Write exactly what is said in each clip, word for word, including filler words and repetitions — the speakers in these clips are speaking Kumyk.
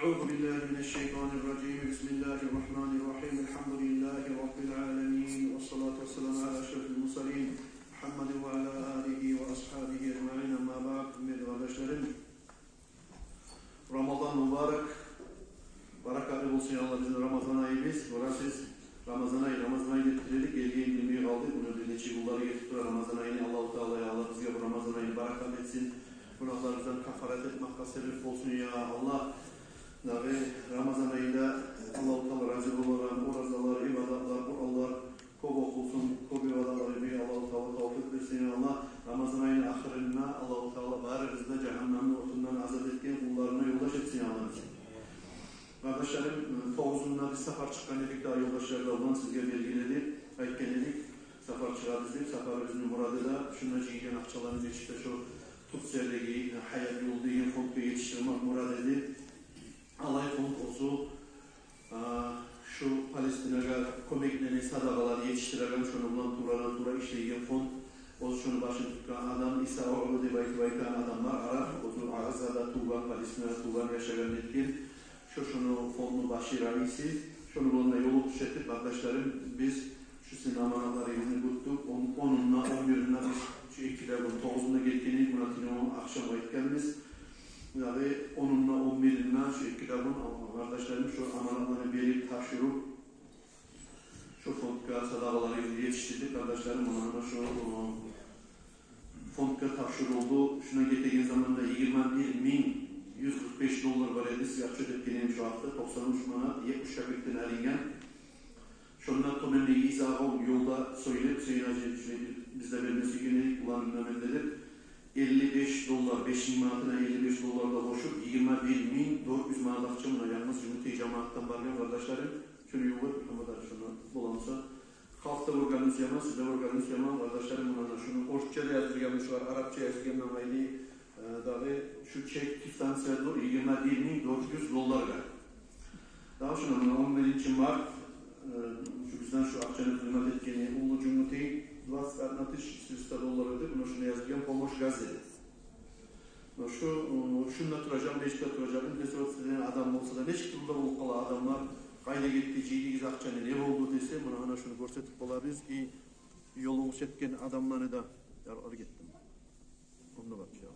أعوذ بالله من الشيطان الرجيم. بسم الله الرحمن الرحيم. الحمد لله رب العالمين. والصلاة والسلام على أشرف المرسلين محمد وعلى آله وأصحابه أجمعين. أما بعد. Гьюрметли къардашларым, Рамазан мубарак, баракатлы болсун, я Аллагь, бизин Рамазан айыбыз. Гёресиз, Рамазан ай, Рамазан ай деп тиледик, гелген гелмей къалды. Муна бир нече гюнлер гетип тура Рамазан айны. Аллагьу Таала, я Аллагь, бизге бу Рамазан айны баракат этсин. Гюнагьларыбыздан каффарат этмакъгъа себеп болсун, я Аллагь. Дагъы Рамазан айында Аллагьу Таала рази болагъан оразалар, ибадатлар, Къуранлар кёп охулсун, кёп ибадатлар этмеге Аллагьу Таала тавфикъ берсин, я Аллагь. Рамазан айны ахырында Аллагьу Таала барыбызны да жагьаннемни отундан азат этген къулларына ёлдаш этсин, я Аллагь. Къардашларым, тогъузунда биз сапар чыкъгъан эдик дагъы, ёлдашлар да булан сизге белгиледи, айтгъан эдик, сапар чыгъабыз деп. Сапарыбызны мурады да шунда жыйгъан акъчаланы нечик де шо Турциядагъы Гьаят ёлу деген фондгъа етишдирмек мурат эди. Алай фонд оьзю, а, шу Палестинагъа кёмеклени, садагъаланы етишдиреген, шону булан туврадан-тувра ишлейген фонд. Оьзю шону башын тутгъан адам Иса Оглу деп айтып айтагъан адам бар, араб, оьзю Газада тувгъан, Палестинада тувгъан, яшагъан, нетген. Шо шону фондну башы раиси. Шону булан да ёлугъуш этип, къардашларым, биз шу сизин аманатларыгъызны гюттюк. Он, онунда, он биринде биз шу эки де гюн, тогъузунда гетген эдик, муна тюнегюн ахшам къайтгъанбыз. Дагъы онунда, он биринде, шу эки де гюн, къардашларым, шу аманатланы берип, тапшуруп, шу фондгъа садагъаларыгъызны етишдирдик, къардашларым. Муна, муна шу, о, фондгъа тапшурулду. Шундан гетеген заманда йигирма бир минг юз къыркъ беш доллар бар эди, сизге отчёт этген эдим шу гьакъда, токъсан уьч манат етмиш копейкден алынгъан. Шонда тёбендеги изагъын ёлда сёйлеп, Гьюсейин гьажи, шулай бир, биз де берме сюйген эдик, уланымда, мен де деп, элли беш доллар, беш минг манатына элли беш доллар да къошуп, йигирма бир минг дёрт юз манат акъча муна янгыз Жюнгютей жамаатдан баргъан, къардашларым. Шуну ювукъ эт, Мухаммад гьажи, шунда боламыса. Халкъ да гёргенибиз яман, сиз де гёргенибиз яман, къардашларым. Муна шуну орусча да яздыргъанбыз, шулар арабча язылгъандан къайры, э, дагъы шу чек квитанция дюр, йигирма бир минг дёрт юз долларгъа. Дагъы шунда муна он биринчи март, э, шу бизден шу акъчаны хизмат этгени уллу Жюнгютей, двадцать одна тысяча четыреста доллар эди, муна шунда язылгъан, помощь газе. Муна шу, э, шунда туражакъ, нечик де туражакъ, интересоваться этеген адам болса да, нечик тюрлю болуп къала адамлар, къайда гетди, жыйдыгъыз акъчаны, не болду десе, муна, муна шуну гёрсетип болабыз. И ёлугъуш этген адамланы да, яр, алып гетдим. Онда бар чы.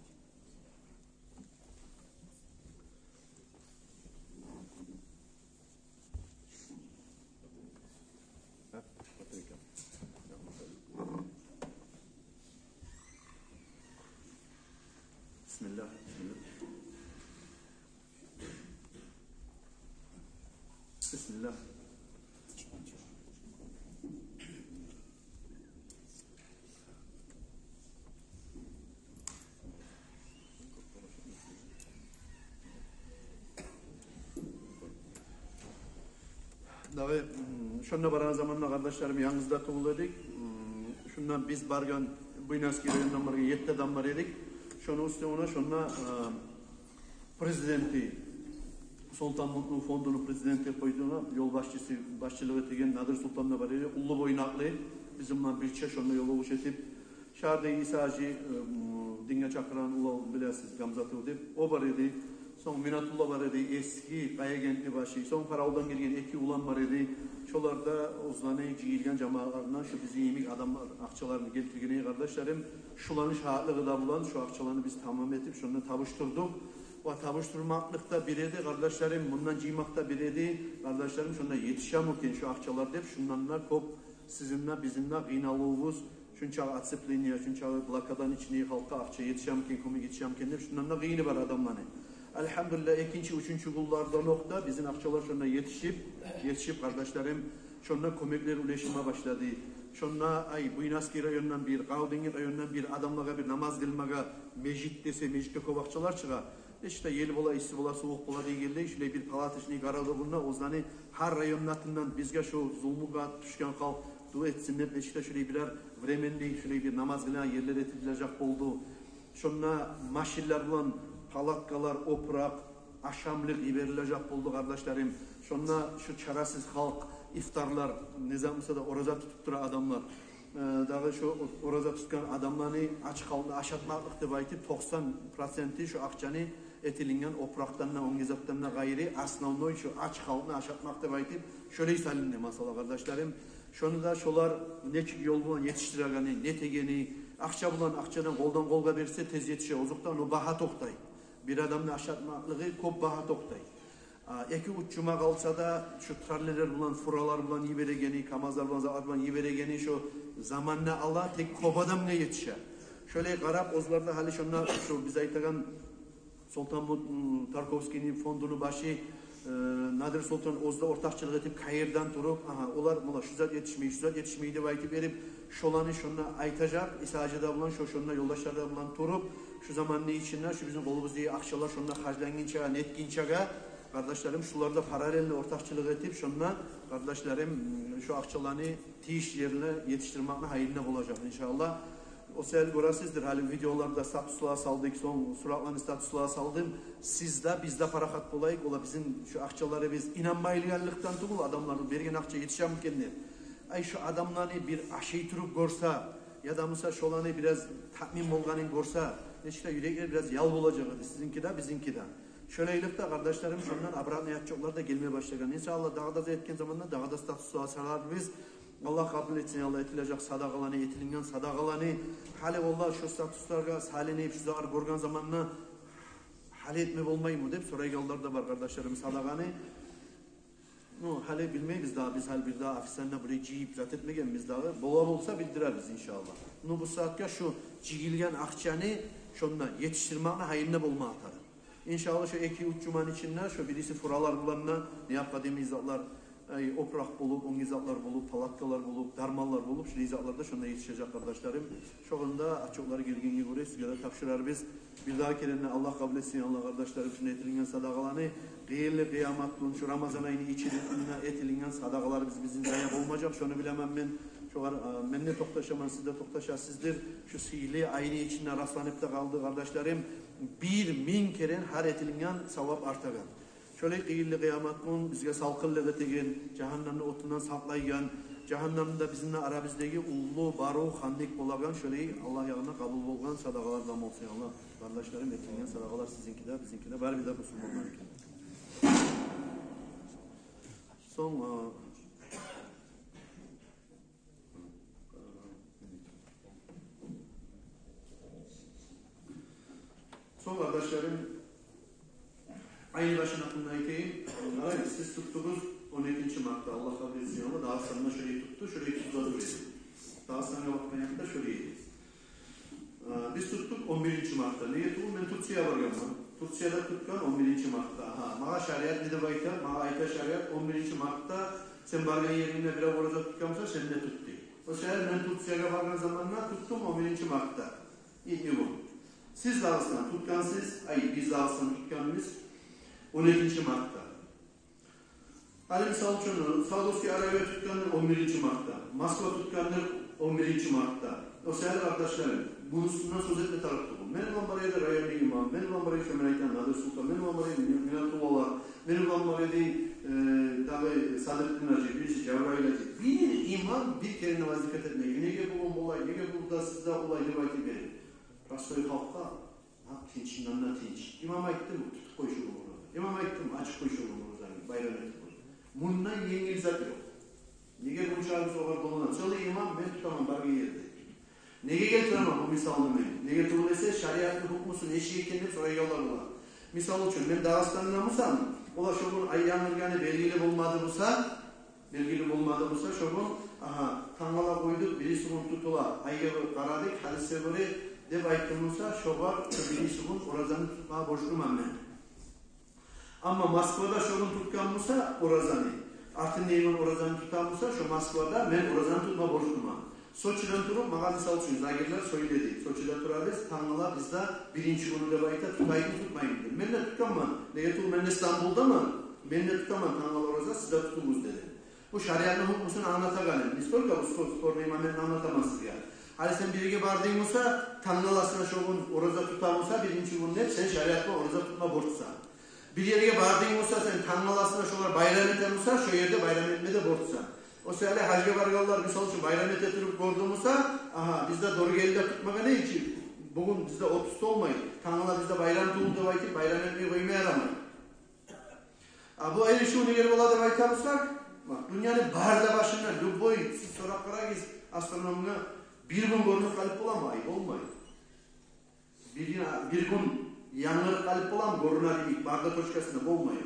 بسم الله، بسم الله. بسم الله. Дагъы, м, шонда барагъан заманда, къардашларым, янгыз да тюгюл эдик. М, шунда биз баргъан, Буйнакский райондан баргъан етти адам бар эдик. Шону уьстюне шонда, э, президенти, Солтанмутну фондуну президенти къойдуна, ёлбашчысы, башчылыкъ этеген Надир Султан да бар эди. Уллу бойнакълы, бизин булан бирче шонда ёлугъуш этип, шагьардагъы Иса гьажи, э, м, динге чакъырагъан улан, билесиз, Гамзатов деп, о бар эди. Сонг Минатулла бар эди, эски Къаягентни башы. Сонг Къаравулдан гелген эки улан бар эди. Шолар да оьзлени жыйылгъан жамагъатларындан шу бизин йимик адамлар акъчаларын гелтирген эди, къардашларым. Шуланы шагьатлыгъы да булан шу акъчаланы биз тамам этип, шонда табушдурдукъ. Ва табушдурмакълыкъ да бир эди, къардашларым, мундан жыймакъ да бир эди, къардашларым, шонда етишеми экен шу акъчалар деп, шундан да кёп сизин де, бизин де къыйналывубуз. Шунчакъы оцепление, шунчакъы блокаданы ичиндеги халкъгъа акъча етишеми экен, кёмек етишеми экен деп, шундан да къыйыны бар адамланы. Альгьамдулиллагь, экинчи, уьчюнчю гюнлерден окъ да бизин акъчалар шонда етишип, етишип, къардашларым, шонда кёмеклер уьлешилме башлады. Шонда, ай, Буйнакский райондан бир, Къаравулдан райондан бир адамлагъа бир намаз къылмагъа межит десе, межитге кёп акъчалар чыгъа. Ишде ел бола, исси бола, сувукъ бола дегенлей, шулай бир палаточный городогунда оьзлени гьар районну атындан бизге шу зулмугъа тюшген халкъ дуа этсин деп, нечик де шулай бирер временный, шулай бир намаз къылагъан ерлер этилежек болду. Шонда машинлер булан палаткалар, опуракъ, ашамлыкъ йиберилежек болду, къардашларым. Шонда шу чарасыз халкъ ифтарлар, не заман буса да ораза тутуп тура адамлар, э, дагъы шу ораза тутгъан адамланы ач къалмай ашатмакълыкъ деп айтып, токъсан проценти шу акъчаны этилинген опуракъдан да, оьнге затдан да къайры, основной шо ач халкъны ашатмакъ деп айтып, шолай салынды масъала, къардашларым. Шону да шолар нечик ёл булан етишдирегени, нетегени, акъча булан, акъчадан къолдан къолгъа берсе тез етише, озокъда, но багьа токътай. Бир адамны ашатмакълыгъы кёп багьа токътай. А, эки-уьч жума къалса да, шу траллерлер булан, фуралар булан йиберегени, камазлар булан, затлар булан йиберегени шо заманны ала, тек кёп адамгъа етише. Шолай къарап, оьзлер де гьали шонда, шо биз айтагъан Солтан Мут-, м, Тарковскийни фондуну башы, э, Надир Солтан оьзю де ортакъчылыкъ этип, Каирдан туруп, агьа, олар, муна, шу зат етишмей, шу зат етишмей деп айтып берип, шоланы шонда айтажакъ, Иса-гьажи де булан, шо, шонда ёлдашлар да булан туруп, шу заманны ичинде шу бизин къолубуздагъы акъчалар шонда харжлангъынчагъа, нетгинчеге, къардашларым, шулар да параллельно ортакъчылыкъ этип, шонда, къардашларым, м, шу акъчаланы тийишли ерине етишдирмекни гьайында болажакъ, иншааллагь. О саялы гёресиздир, гьали видеоларда статуслагъа салдыкъ, сонг суратланы статуслагъа салдым. Сиз де, биз де парахат болайыкъ, ола бизин шу акъчаларыбыз инанмайлыкъдан тюгюл, адамлар берген акъча етишемикен деп. Ай, шу адамланы бир ашай туруп гёрсе, яда буса шоланы бираз таъмин болгъанын гёрсе, нечик де юреклер бираз ял болажакъ эди, сизинки де, бизинки де. Шолайлыкъда, къардашларым, шондан обратный отчётлар да гелме башлагъан. Иншааллагь, дагъы да зат этген заманда дагъы да статуслагъа саларбыз. Аллагь къабул этсин, Аллагь, этилежек садакъаланы, этилинген садакъаланы. Гьали олар шу статусларгъа салынып, шу затлар гёрген заманда гьали этме болмаймы деп сорайгъанлар да бар, къардашларым, садакъаны. Ну, гьали билмейбиз дагъы, биз гьали бир дагъы официально булай жыйып зат этмегенбиз дагъы. Бола болса билдирербиз, иншааллагь. Ну, бу сагьатгъа шу жыйылгъан акъчаны шонда етишдирмекни гьайында болма тарыкъ. Иншааллагь, шу эки-уьч жуманы ичинде шу бириси фуралар булан да, необходимый затлар, ай, опуракъ болуп, оьнге затлар болуп, палаткалар болуп, дарманлар болуп, шулай затлар да шонда етишежек, къардашларым. Шогъунда отчётлар гелгенге гёре сизге де тапшурарбыз. Бир дагъы керен де Аллагь къабул этсин, Аллагь, къардашларым, шунда этилинген садакъаланы. Къыйынлы къыямат гюн, шу Рамазан айны ичинде этилинген садакъаларыбыз бизин зая болмажакъ, шону билемен мен. Шогъар, а, мен де токъташаман, сиз де токъташасыздыр. Шу сыйлы айны ичинде расланып да къалды, къардашларым. Бир минг керен гьар этилинген савап артагъан. Шолай къыйынлы къыямат гюн бизге салкъынлыкъ этеген, жагьаннемни отундан сакълайгъан, жагьаннемни де бизин де арабыздагъы уллу, бару, хандакъ болагъан, шолай Аллагь ягъына къабул болгъан садакъалардан болсун, Аллагь. Къардашларым, этилинген садакъалар сизинки де, бизинки де, бары бир де бусурманланыки. Сонг, а, Сонг, къардашларым, айны башын гьакъында айтайым. Къарайым, сиз тутдугъуз он экинчи мартда, Аллагь къабул этсин, Аллагь, Дагъыстанда шолай тутду, шолай тутула тура эди. Дагъыстангъа бакъгъан якъда шолай эди. А, биз тутдукъ он биринчи мартда. Неге тюгюл, мен Турциягъа баргъанман. Турцияда тутгъан он биринчи мартда. Агьа, магъа шариат не деп айта? Магъа айта шариат: он биринчи мартда сен баргъан ерингде бирев ораза тутгъан буса, сен де тут, дей. О саялы мен Турциягъа баргъан заманда тутдум он биринчи мартда. Итни бу. Сиз Дагъыстан тутгъансыз, ай, биз Дагъыстан тутгъанбыз он экинчи мартда. Гьали, мисал учун, Саудовский Аравия тутгъандыр он биринчи мартда, Москва тутгъандыр он биринчи мартда. О саялы, къардашларым, буну уьстюнден сёз этме тарыкъ тюгюл. Мен булан бар эди районный имам, мен булан бар эди, шо мен айтгъан Надир Султан, мен булан бар эди Минатулла, мен булан бар эди, э, дагъы Садретдин гьажи, бириси Жабраил гьажи. Бир имам бир керен де вазифат этмей. Неге бугюн булай, неге бу да сизде олай деп айтып берип, простой халкъгъа, гьакъ, тынчындан да тынч. Имам айтдымы, тутуп къой шо гюн ораза. Имам айтдымы, ачып къой шо гюн оразаны, байрам этип къой. Мундан енгил зат ёкъ. Неге мунча биз огъар долана? Целый имам, мен тутаман баргъан ерде. Неге гелтиремен бу мисалны мен? Неге тюгюл эсе, шариатны гьукмусу нечик экен деп сорайгъанлар бола. Мисал учун, мен Дагъыстанда бусам, олар шо гюн ай янгыргъаны белгили болмады буса, белгили болмады буса, шо гюн, агьа, тангала къойдукъ, бириси гюн тутула, айгъа къарадыкъ, гьадисге гёре деп айтгъан буса, шогъар шо бириси гюн оразаны тутмагъа борчлуман мен. Амма Москвада шо гюн тутгъан буса оразаны, артындагъы гюн оразаны тутгъан буса, шо Москвада мен оразаны тутма борчлуман. Сочидан туруп, магъа, мисал учун, загирлер сёйледи. Сочида турабыз, тангала бизде биринчи гюню деп айта, тутайым, тутмайым деп. Мен де тутгъанман. Неге тюгюл, мен де Стамбулдаман. Мен де тутаман тангала ораза, сиз де тутугъуз, деди. Бу шариатны гьукмусун англатагъаным. Не столько бу спор-, спорный моментни англатаман сизге. Гьали сен бир ерге бардынг буса, тангаласына шо гюн ораза тута буса, биринчи гюн деп, сен шариатгъа ораза тутма борчсан. Бир ерге бардынг буса, сен тангаласына шолар байрам эте буса, шо ерде байрам этме де борчсан. О саялы гьажгъа баргъанлар, мисал учун, байрам эте туруп гёрдю буса, агьа, бизде дёрт эл де тутмагъан эди чи, Бугюн бизде отуз толмай, тангала бизде байрам тюгюл деп айтып, байрам этмей къойма ярамай. А бу эришив неге бола деп айта бусакъ, бакъ, дюньяны бары да башында, любой, сиз сорап къарагъыз астрономгъа, бир гюн гёрюнюп къалып боламы ай? Болмай. Бир, бир гюн янгырып къалып боламы, гёрюне йимик, бары да точкасында болмай.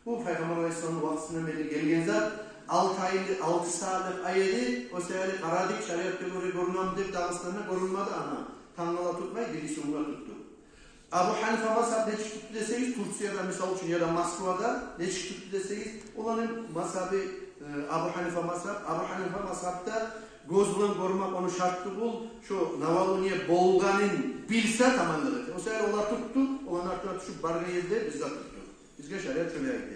Бу Пайхаммар алайгьиссаламны вакътисинден берли гелген зат. Алты айлы, алты сагьатлыкъ ай эди, о саялы къарадыкъ, шариатгъа гёре гёрюнеми деп, Дагъыстанда гёрюнмеди, ана, тангала тутмай, бирисин онггъа тутду. Абу Ханифа мазгьаб нечик тутду десегиз, Турцияда, мисал учун, яда Москвада нечик тутду десегиз, оланы мазгьабы, э, Абу Ханифа мазгьаб, Абу Ханифа мазгьабда гёз булан гёрмек ону шарт тюгюл, шо новолуние болгъанын билсе, таманлыкъ эте. О саялы олар тутду, оланы артына тюшюп баргъан ерде биз де тутдукъ. Бизге шариат шолай айта.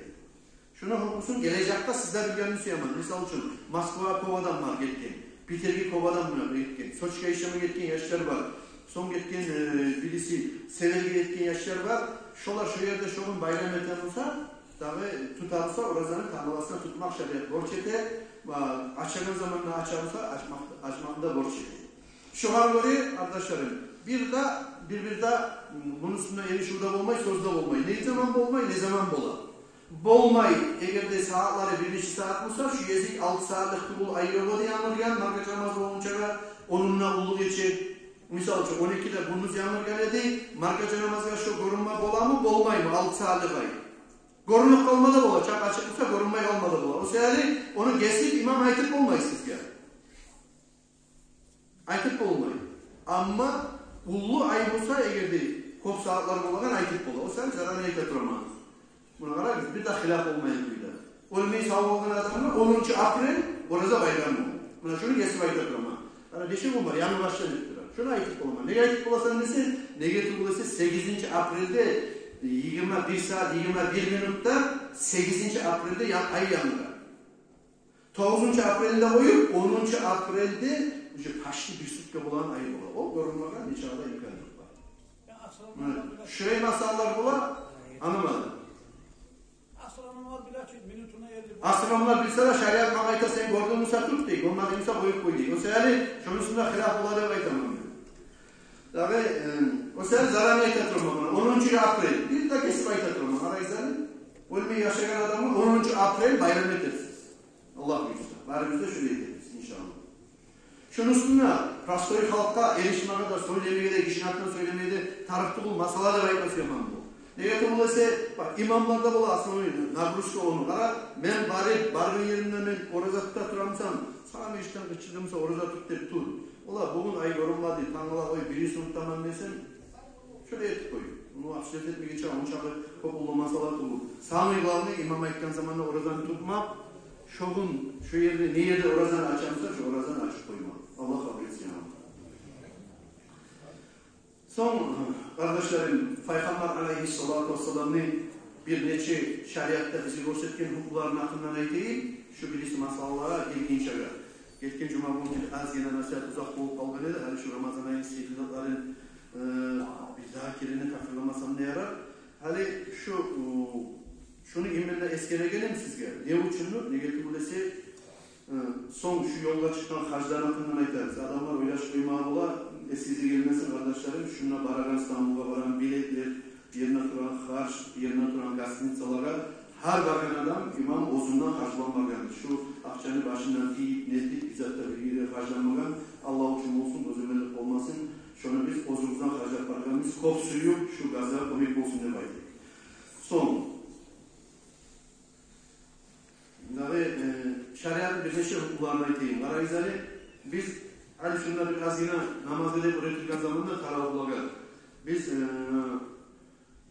Шуну гьукмусун гележекде сиз де билгенни сюемен. Мисал учун, Москвагъа кёп адам бар гетген, Питерге кёп адам бар гетген, Сочиге ишлеме гетген яшлар бар. Сонг гетген, э, бириси Северге гетген яшлар бар. Шолар шо ерде шо гюн байрам эте буса, дагъы тута буса, оразаны таманласына тутмакъ шариат борч эте, ва ачагъан заманда ача буса, ачмакъ, ачмакъны да борч эте. Шогъар гёре, къардашларым, бир де, бир-бирде, м, муну уьстюнде эришив де болмай, сёз де болмай. Не заман болмай, не заман бола? Болмай, эгер де сагьатлары бир нече сагьат буса, шу гезик алты сагьатлыкъ тюгюл ай ёкъ эди янгыргъан, маркача намаз болгъунчагъа, онунда уллу гече, мисал учун, он экиде гюндюз янгыргъан эди, маркача намазгъа шо гёрюнме боламы, болмаймы, алты сагьатлыкъ ай? Гёрюнюп къалма да бола, чакъы ачыкъ буса, гёрюнмей къалма да бола. О саялы ону гесип имам айтып болмай сизге. Айтып болмай. Амма уллу ай буса, эгер де кёп сагьатлар болагъан, айтып бола. О саялы заранее айта тураман. Муна къарагъыз, бир де хилаф болмайгъан кюйде. Оьлмей сав болгъан адамгъа онунчу апрель ораза байрамы. Муна шуну гесип айта тураман. Ана бешев гюн бар, янгы башдан деп тура. Шуну айтып боламан. Неге айтып боласан десе, неге тюгюл эсе, сегизинчи апрельде, йигирма бир сагьат, йигирма бир минутда, сегизинчи апрельде я-, ай янгыра. Тогъузунчу апрельде къоюп, онунчу апрельде уже почти бир сутка болагъан ай бола. О гёрюнмеге нечакъы да имканлыкъ бар. Муна шулай масъалалар бола, анаман. Астрономлар биле чи, минутуна элли. Астрономлар билсе де, шариат магъа айта, сен гёрдюнг буса тут дей, гёрмединг буса къоюп къой дей. О саялы шону уьстюнде хилаф бола деп айтаман мен. Дагъы, э, о саялы заранее айта тураман, онунчу апрель. Бир де гесип айта тураман, къарайсыз аны. Оьлмей яшагъан адамгъа онунчу апрель байрам этерсиз. Аллагь буюрса, барыбыз да шолай этербиз, иншаллагь. Шону уьстюнде простой халкъгъа эришмеге де, сёйлемеге де, гишини атындан сёйлемеге де тарыкъ тюгюл масъала деп айтма сюемен бу. Неге тюгюл эсе, бакъ, имамларда бола основной нагрузка ону. Къара, мен барып, баргъан еримде мен ораза тута турам бусам, сагъа межитден къычырдым буса, ораза тут деп тур. Ола, бугюн ай гёрюнмеди, тангала къой, бирисин тутаман десем, шолай этип къой. Муну обсуждать этмеге чакъы, ончакъы кёп уллу масъала тюгюл. Самый главный, имам айтгъан заманда оразаны тутмакъ, шо гюн, шо ерде, не ерде оразаны ача буса, шо оразаны ачып къоймакъ. Аллагь къабул этсин, я Аллагь. Сонг, къардашларым, Пайхаммар алайгьиссалату вассаламны бир нече шариатда бизге гёрсетген гьукмуларыны гьакъындан айтайым, шу бириси масъалалар гелгинчеге. Гетген жума гюн бир азгъына насигьат узакъ болуп къалгъан эди, гьали шу Рамазан айны сыйлылыкъларын, э, бир дагъы керен такъырламасам да ярар. Гьали шу, э, шуну именно эсгерегеним сизге. Не учундур? Неге тюгюл эсе, Э, сонг шу ёлгъа чыкъгъан гьажланы гьакъындан айтабыз. Адамлар ойлашып къоймагъа бола, эсигизге гелмесин, къардашларым, шунда барагъан, Стамбулгъа барагъан билетлер, бир еринде турагъан харж, бир еринде турагъан гостиницалагъа гьар баргъан адам, имам оьзюнден харжланмагъан. Шу акъчаны башындан тийип, нетип, бир зат да бир ерге харжланмагъан. Аллагь учун болсун, гёземеллик болмасын. Шону биз оьзюбюзден харжлап баргъанбыз, кёп сююп, шу газгъа кёмек болсун деп айтып. Сонг, Дагъы, э, шариатны бир нече гьукмуларын айтайым. Къарагъыз гьали, биз гьали шунда бир азгъына намазгъа деп уьйретилген заманда, таравигьлагъа, биз, э,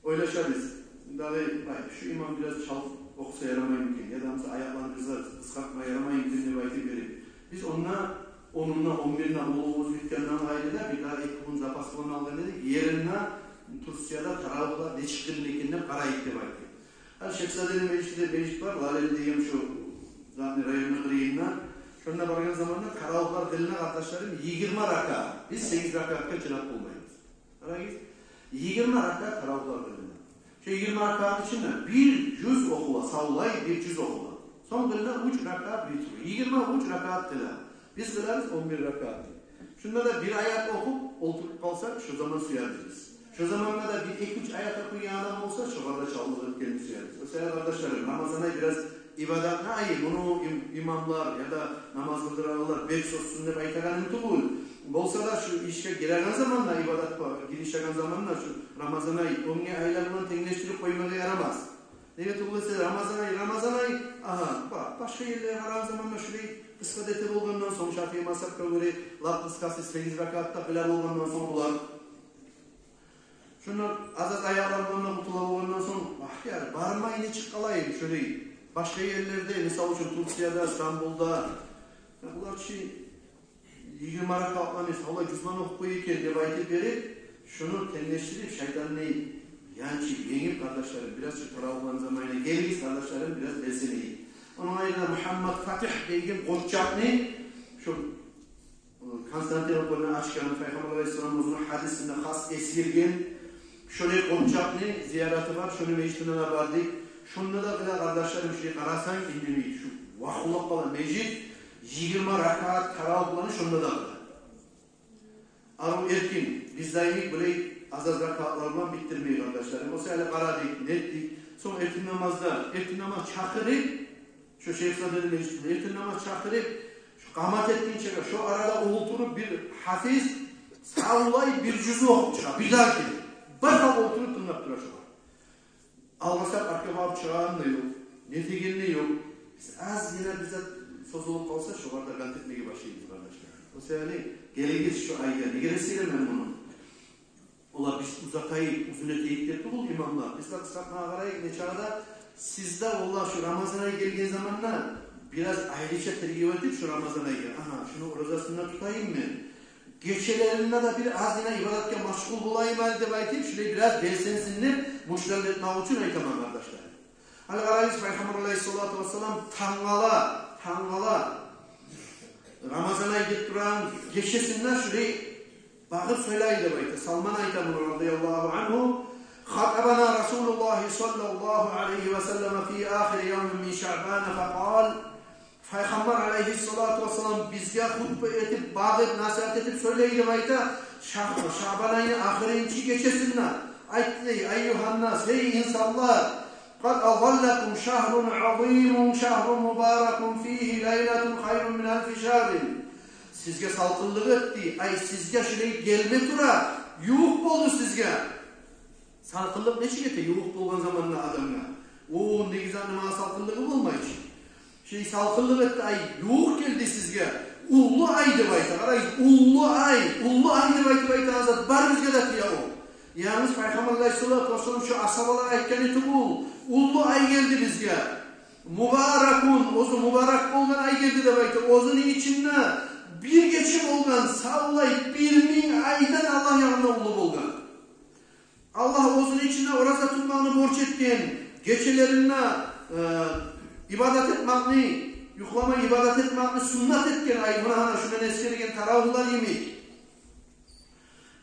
ойлашабыз. Дагъы, ай, шу имам бираз чалт охуса ярамаймы экен, яда буса аякъланы бираз къысгъартма ярамаймы экен деп айтып берип. Биз онда онунда, он биринде къулугъубуз битгенден къайры да, бир дагъы эки гюн запас булан алгъан эдик, еринде Турцияда таравигьлар нечик къылына экен деп къарайыкъ деп айтып. Гьали Шехзадени межити де, межит бар, Лалели деген шу затны районну къырыйында. Шонда баргъан заманда таравигьлар къылына, къардашларым, йигирма ракаат. Биз сегиз ракаатгъа чыдап болмайбыз. Къарагъыз, йигирма ракаат таравигьлар къылына. Шо йигирма ракаатны ичинде бир жюз охула, савлай бир жюз охула. Сонг къылына уьч ракаат витру. Йигирма уьч ракаат къыла. Биз къылабыз он бир ракаат. Шунда да бир аят охуп, олтуруп къалса, шо заман сюербиз. Шо заманда да бир эки-уьч аят охуйгъан адам болса, шогъар да чалгъып гетгенни сюербиз. О саялы, къардашларым, Рамазан ай бираз ибадатны айы. Муну им-, имамлар яда намаз къылдырагъанлар бек сёзсюз деп айтагъаным тюгюл. Болса да, шу ишге гиреген заманда, ибадатгъа гиришеген заманда, шу Рамазан ай оьнге айлар булан тенглешдирип къоймагъа ярамас. Неге тюгюл эсе, Рамазан ай, Рамазан ай, агьа, ба-, башгъа ерлеге къарагъан заманда шулай къысгъа да эте болгъандан сонг, Шафии мазгьапгъа гёре, лап къысгъасы сегиз ракаатда къыла болгъандан сонг булар, шунда аз-аз аякълар булан да къутула болгъандан сонг, вагь, яни, бармай нечик къалайым шулай. Башгъа ерлерде, мисал учун, Турцияда, Стамбулда, я, булар чы йигирма ракаатны савлай жуздан охуй экен деп айтып берип, шуну тенглешдирип, шайтанны янчып, енгип, къардашларым, бираз шу таравигьни заманына гелигиз, къардашларым, бираз белсенейик. Ону айрына Мугьаммад Фатигь деген къоччакъны, шу, э, Константинополны ачгъан, Пайхаммар алайгьиссалам оьзюню гьадисинде хас эсгерген, шолай къоччакъны зияраты бар, шону межитине де бардыкъ. Шонда да, къардашларым, шулай къарасанг, индемей, шу вахулап къала межит, йигирма ракаат таравигьланы шонда да къыла. Арив эркин, биз де йимик булай аз-аз ракаатлар булан битдирмей, къардашларым. О саялы къарадыкъ, нетдик. Сонг эртен намазда, эртен намаз чакъырып, шу Шайх Садрини межитинде эртен намаз чакъырып, шу къамат этгинчеге, шу арада олтуруп бир гьафиз савлай бир жузну охуп чыгъа, бирдагъы гелип, башгъа олтуруп тынглап тура шугъар. Алгъасап артгъа багъып чыгъагъан да ёкъ, нетеген де ёкъ. Биз азгъына бир зат созулуп къалса, шогъар да къант этмеге башлайбыз, къардашлар. О саялы гелигиз шу айгъа. Неге эсгеремен муну? Олар биз узатайыкъ, узун этейик деп тюгюл имамлар. Биз де къысгъартмагъа къарайыкъ, нечакъы да сиз де, валлагь, шу Рамазан ай гелген заманда бираз айрыча тергев этип шу Рамазан айгъа. Агьа, шуну оразасын да тутайым мен. Гечелеринде де бир азгъына ибадатгъа машгъул болайым гьали деп айтып, шулай бираз белсенсин деп, мушлант этмек учун айтаман, къардашлар. Гьали къарагъыз, Пайхаммар алайгьиссалату вассалам тангала, тангала Рамазан ай гетип турагъан гечесинде шулай багъып сёйлей деп айта. Салман айта муну, радияллагьу ангьу: خطبنا رسول الله صلى الله عليه وسلم في آخر يوم من شعبان فقال, Пайхаммар алайгьиссалату вассалам бизге хутба этип, багъып, насигьат этип сёйлей деп айта, Шагь-, Шагьбан айны ахырынчы гечесинде айтды дей: أيها الناس, гьей инсанлар, قد أظلكم شهر عظيم شهر مبارك فيه ليلة خير من ألف شهر. Сизге салкъынлыкъ этди ай, сизге шулай гелме тура, ювукъ болду сизге. Салкъынлыкъ нечик эте ювукъ болгъан заманда адамгъа? О, негизи, магъа салкъынлыгъы болмай чы. Шей салкъынлыкъ этди ай, ювукъ гелди сизге. Уллу ай деп айта, къарагъыз, уллу ай, уллу ай деп айтып айтагъан зат бар бизге де тие о. Янгыз Пайхаммар алайгьиссалату вассалам, шо асгьабалар айтгъаны тюгюл, уллу ай гелди бизге. Мубаракун, оьзю мубарак болгъан ай гелди деп айта. Оьзюню ичинде бир гече болгъан, савлай бир минг айдан Аллагь янында уллу болгъан. Аллагь оьзюню ичинде ораза тутмакъны борч этген, гечелеринде, э, ибадат этмакъны, юхламай ибадат этмакъны суннат этген ай, муна гьана шу мен эсгерген таравигьлер йимик.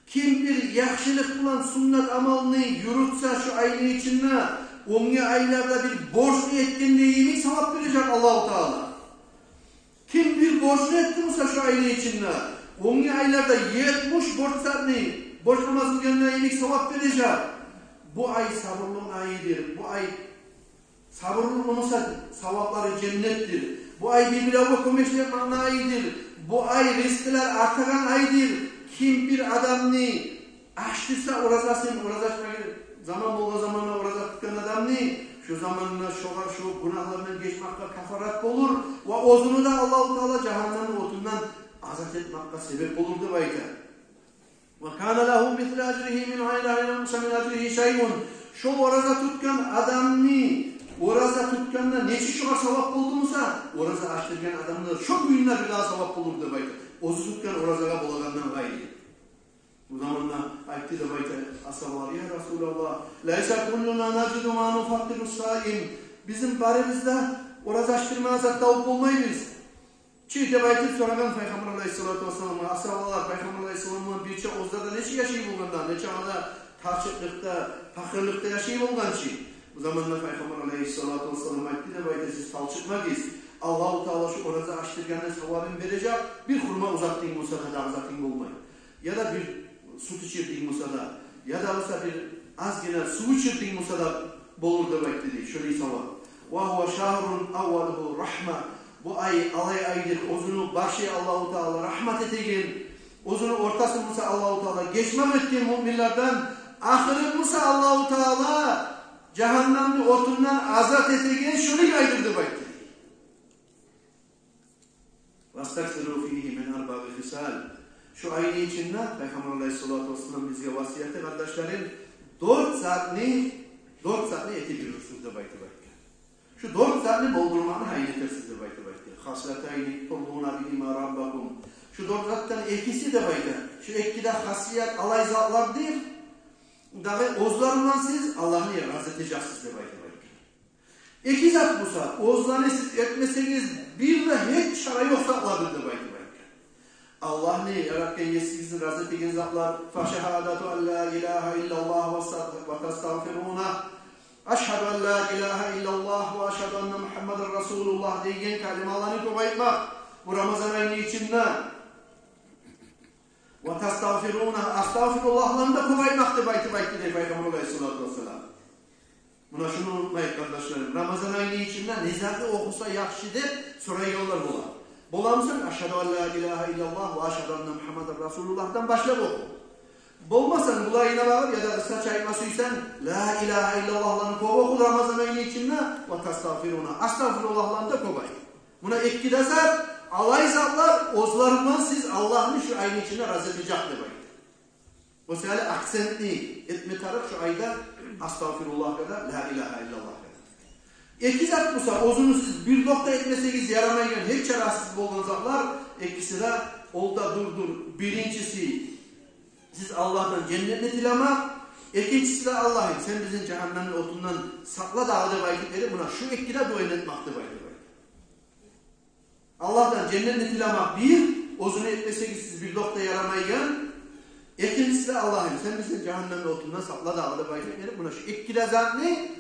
Ким бир яхшылыкъ булан суннат амалны юрютсе шу айны ичинде, оьнге айларда бир борчну этгенде йимик савап бережек Аллагьу Таала. Ким бир борчну этди буса шу айны ичинде, оьнге айларда етмиш борч затны, борч намаз къылгъанда йимик савап бережек. Бу ай сабурлукъ айыдыр. Бу ай сабурлукъ болмаса, саваплары женнетдир. Бу ай бир-биревге кёмечлик этмекни айыдыр. Бу ай ризкъылар артагъан айдыр. Ким бир адамны ачдырса оразасын, ораза ачмагъа заман болгъан заманда ораза тутгъан адамны, шу заманда шогъар шу гюнагьларындан гечмекге кафарат болур ва оьзюню де Аллагьу Таала жагьаннемни отундан азат этмекге себеп болур деп айта. وكان له مثل أجره من غير أن ينقص من أجره شيء. Шо ораза тутгъан адамны, ораза тутгъанда нече шогъар савап болду буса, ораза ачдыргъан адамгъа шо кюйде бирдагъы савап болур деп айта. Оьзю тутгъан оразагъа болагъандан къайры. Бу заманда айтды деп айта асгьабалар: يا رسول الله، ليس كلنا نجد ما نفطر الصائم. Бизин барыбыз да ораза ачдырмагъа зат табып болмайбыз чы деп айтып сорагъан Пайхаммар алайгьиссалату вассаламгъа асгьабалар. Пайхаммар алайгьиссалам булан бирче оьзлер де нечик яшай болгъан да, нече де тарчыкълыкъда, пакъырлыкъда яшай болгъан чы. Бу заманда Пайхаммар алайгьиссалату вассалам айтды деп айта: сиз талчыкъмагъыз. Аллагьу Таала шу ораза ачдыргъанны савабын бережек. Бир хурма узатдынг буса, дагъы затынг болмай. Яда бир сют ичирдинг буса да, яда буса бир азгъына сув ичирдинг буса да болур деп айтды дей, шолай савап. Ва гьува шагьрун аввалугьу рахма. Бу ай алай айдыр, оьзюню башы Аллагьу Таала рагьмат этеген, оьзюню ортасы буса Аллагьу Таала гечмек этген муъминлерден, ахыры буса Аллагьу Таала жагьаннемни отундан азат этеген шолай айдыр деп айтды. Вастаксиру фигьи мин арбаъи хисал. Шу айны ичинде Пайхаммар алайгьиссалату вассалам бизге васияты, къардашларым, дёрт затны, дёрт затны этип юрюрсюз деп айтып айтгъан. Шу дёрт затны болдурманы гьайын этерсиз деп айтып айтгъан. Хаслатайни турзуна бигьима раббакум. Шу дёрт затдан экиси деп айтгъан. Шу эки де хасият алай затлардыр, дагъы оьзлер булан сиз Аллагьны рази этежексиз деп айтып айтгъан. Эки зат буса, оьзлени сиз этмесегиз, бир де гьеч чара ёкъ затлардыр деп айтып айтгъан. Аллагьны, яратгъан Есигизни рази этеген затлар: фашагьадату ан ла илагьа иллаллагь ва са-, ва тастагъфируна, ашгьаду ан ла илагьа иллаллагь ва ашгьаду анна Мугьаммадан расулуллагь деген калималаны кёп айтмакъ бу Рамазан айны ичинде. Ва тастагъфируна, астагъфируллагьланы да кёп айтмакъ деп айтып айтды дей Пайхаммар алайгьиссалату вассалам. Муна шуну унутмайыкъ, къардашларым. Рамазан айны ичинде не затны охуса яхшы деп сорайгъанлар бола. Боламысан, ашгьаду ан ла илагьа иллаллагь ва ашгьаду анна Мугьаммадан расулуллагьдан башлап оху. Болмаса, булайына багъып, яда къысгъача айтма сюйсенг, ла илагьа иллаллагьланы кёп оху Рамазан айны ичинде, ва тастагъфируна, астагъфируллагьланы да кёп айт. Муна эки де зат, алай затлар, оьзлер булан сиз Аллагьны шу айны ичинде рази этежек деп айтды. О саялы акцентни этме тарыкъ шу айда астагъфируллагьгъа да, ла илагьа иллаллагьгъа да. Эки зат буса, оьзюню сиз бир докъда этмесегиз ярамайгъан, гьеч чарасыз болгъан затлар, экиси де, ол да дюрдюр. Биринчиси, сиз Аллагьдан женнетни тилемек, экинчиси де, Аллагьым, сен бизин жагьаннемни отундан сакъла дагъы деп айтып берип, муна шу эки де дуаны этмек деп айтып айтды. Аллагьдан женнетни тилемек бир, оьзюню этмесегиз сиз бир докъда ярамайгъан. Экинчиси де, Аллагьым, сен бизин жагьаннемни отундан сакъла дагъы деп айтып берип, муна шу эки де затны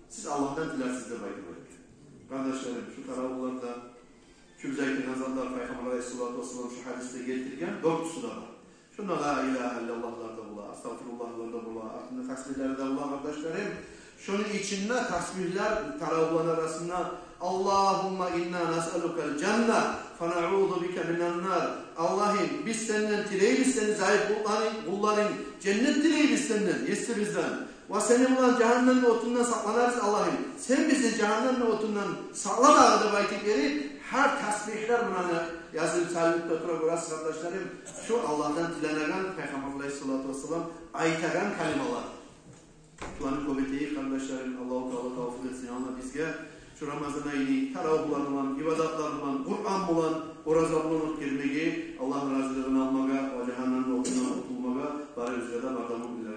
сиз Аллагьдан тилерсиз деп айтып айтды. Къардашларым, шу таравугьларда шу биз айтагъан затлар Пайхаммар алайгьиссалату вассалам шу гьадисде гелтирген дёртюсю де бар. Шунда ла илагьа иллаллагьлар да бола, астагъфируллагьлар да бола, артында тасбигьлер де бола, къардашларым. Шуну ичинде тасбигьлер, таравугьланы арасында: Аллагьумма инна насъалукал жанна, фа наъузу бика минан нар. Аллагьым, биз сенден тилейбиз, сени зайып къулларынг, къулларынг, женнет тилейбиз сенден, Есибизден. Ва сени булан жагьаннемни отундан сакъланабыз, Аллагьым. Сен бизин жагьаннемни отундан сакъла дагъы деп айтып берип, гьар тасбигьлер мунаны язылып салынып да тура, гёресиз, къардашларым. Шу Аллагьдан тиленеген Пайхаммар алайгьиссалату вассалам айтагъан калималар. Шуланы кёп этейик, къардашларым. Аллагьу Таала тавфикъ этсин, Аллагь бизге шу Рамазан айны таравугьлар булан, ибадатлар булан, Къуран булан, ораза булан оьтгермеге, Аллагьны разилигин алмагъа ва жагьаннемни отундан къутулмагъа барыбызгъа да бардамлыкъ